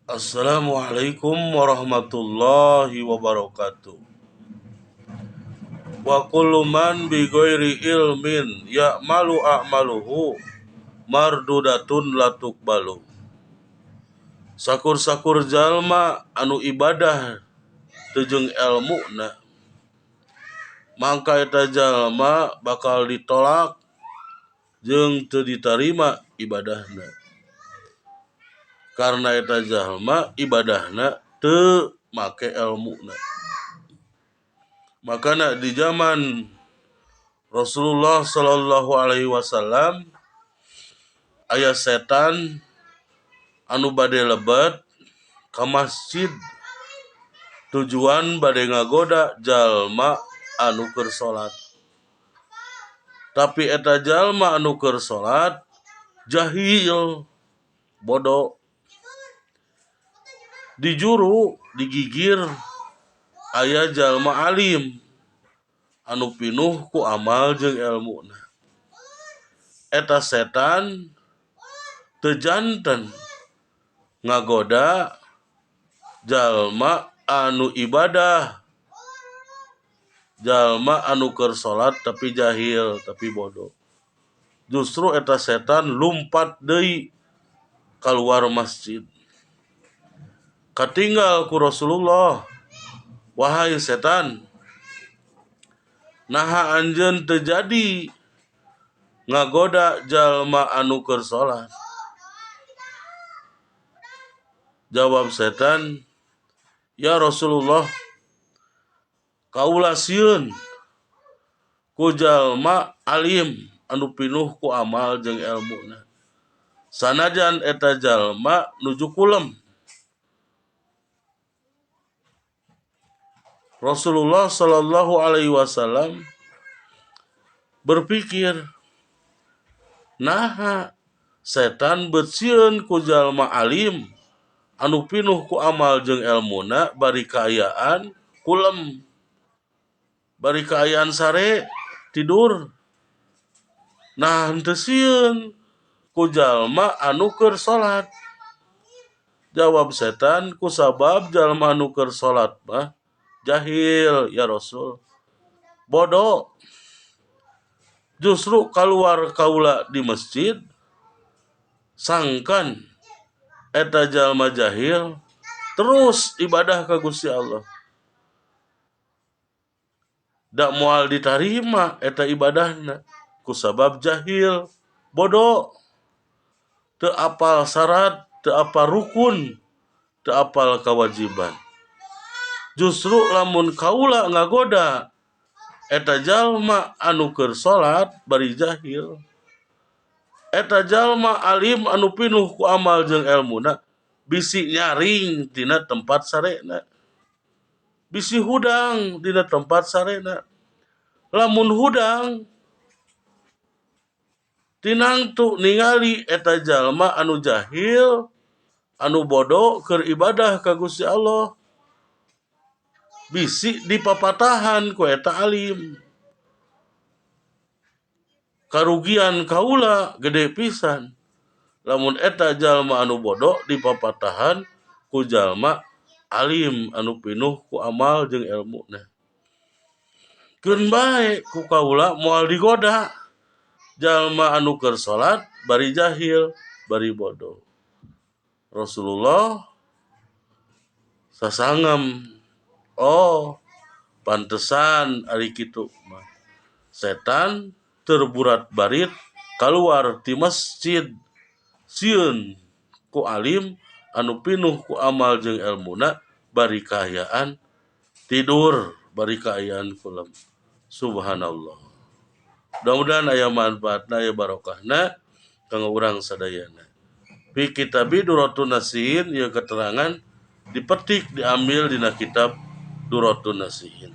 Assalamualaikum warahmatullahi wabarakatuh. Wa kullu man bi ghairi ilmin ya'malu a'maluhu mardudatun la tuqbalu. Sakur-sakur jalma anu ibadah teu jeung elmuna, mangka eta jalma bakal ditolak jeung teu ditarima ibadahna. Karena eta jalma ibadahna teu make elmuna. Makana di zaman Rasulullah sallallahu alaihi wasallam aya setan anu bade lebet ka masjid tujuan bade ngagoda jalma anu keur salat. Tapi eta jalma anu keur salat jahil, bodoh. Di juru digigir aya jalma alim anu pinuh ku amal jeung elmuna. Eta setan teu janten ngagoda jalma anu ibadah, jalma anu keur salat tapi jahil, tapi bodoh. Justru eta setan lumpat deui keluar masjid. Katinggal ku Rasulullah, wahai setan, naha anjeun teu jadi ngagoda jalma anu keur salat? Jawab setan, ya Rasulullah, kaula sieun ku jalma alim anu pinuh ku amal jeung elmuna. Sanajan eta jalma nuju kulem. Rasulullah sallallahu alaihi wasallam berpikir, naha setan bersieun ku jalma alim anu pinuh ku amal jeung elmuna bari kaayaan kulem, bari kaayaan sare tidur. Nah henteu sieun ku jalma anu keur salat. Jawab setan, ku sabab jalma anu keur salat mah jahil ya Rasul, bodoh. Justru keluar kaula di masjid sangkan eta jalma jahil terus ibadah ka Gusti Allah. Dak moal ditarima eta ibadahna ku sabab jahil, bodoh, teu apal syarat, teu apal rukun, teu apal kewajiban. Justru lamun kaula ngagoda eta jalma anu keur salat bari jahil, eta jalma alim anu pinuh ku amal jeung elmuna bisi nyaring tina tempat sarena, bisi hudang dina tempat sarena. Lamun hudang tinangtu ningali eta jalma anu jahil anu bodoh keur ibadah ka Gusti Allah, bisi dipapatahan ku eta alim. Karugian kaula gede pisan lamun eta jalma anu bodoh dipapatahan ku jalma alim anu pinuh ku amal jeung elmuna. Keun bae ku kaula moal digoda jalma anu keur salat bari jahil bari bodoh. Rasulullah sasangem, oh pantesan ari kitu mah. Setan terburat barit keluar ti masjid sieun ku alim anu pinuh ku amal jeung elmuna bari kaayaan tidur, bari kaayaan kulem. Subhanallah. Mudah-mudahan aya manfaatna, aya barokahna kanggo urang sadayana. Fi kitabi Duratun Nasihin, ieu keterangan dipetik diambil dina kitab Duratun Nasihin.